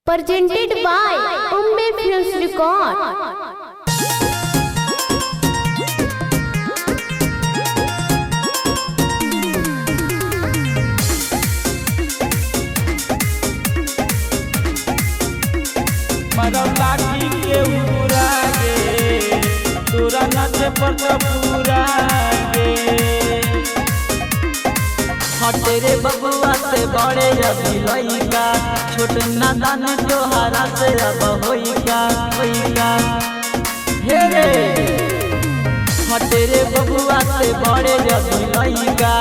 Presented by Umme Films Record. मरम लाठी के उड़ा गे, तोरा नाचे पर तो पूरा गे। हटे रे बबुआ से बड़े अभी लइका, छोट नादान तोहरा से अब होइका होइका। हे रे हटे रे बबुआ से बड़े अभी लइका,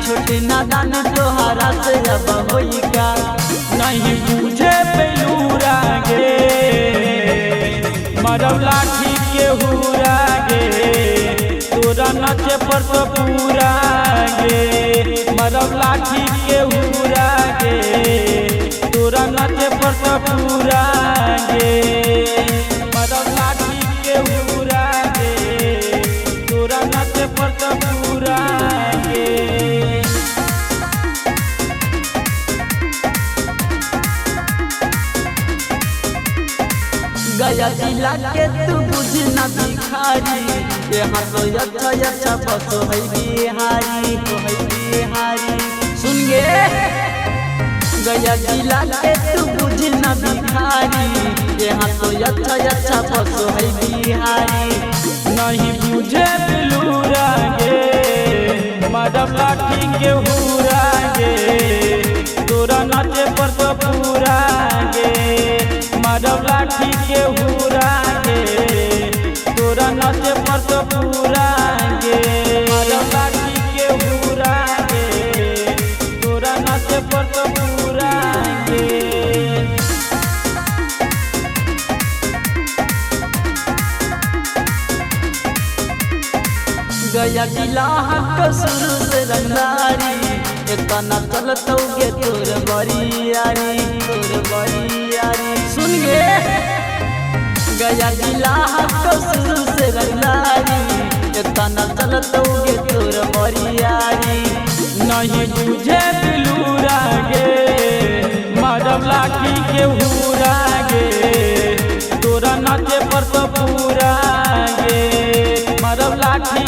छोट नादान तोहरा से अब होइका। नहीं बुझे पेलूरा गे, मरम लाठी के हुरा गे, तोरा नाचे पर तो पूरा गे। मरम लाठी के हुरा गे, तोरा नाचे पर तो पूरा गे। मरम लाठी के हुरा गे, तोरा नाचे पर तो पूरा गे। गया जिला के तू बुझ ना भिखारी, यहाँ तो अच्छा अच्छा बसो है बिहारी तो है बिहारी। सुन गे गया जिला के तू बुझ ना भिखारी, यहाँ तो अच्छा अच्छा बसो है बिहारी। नहीं बुझे बिलूरा गे, मरम लाठी के हुरा गे, तोरा नाचे पर तो पूरा गे। मरम लाठी के हुरा गे, तोरा नाचे पर तो पूरा गे। मरम लाठी के हुरा गे, तोरा नाचे पर तो पूरा गे। गया जिला हक शुरू से रंगदारी, इतना चलतौ गे तोर बरियारी तोर बरियारी। सुन गे गया जिला हक शुरू से रंगदारी, इतना चलतौ गे तोर बरियारी। नहीं बुझे बिलूरा गे, मरम लाठी के हुरा गे, तोरा नाचे पर तो पूरा गे। मरम लाठी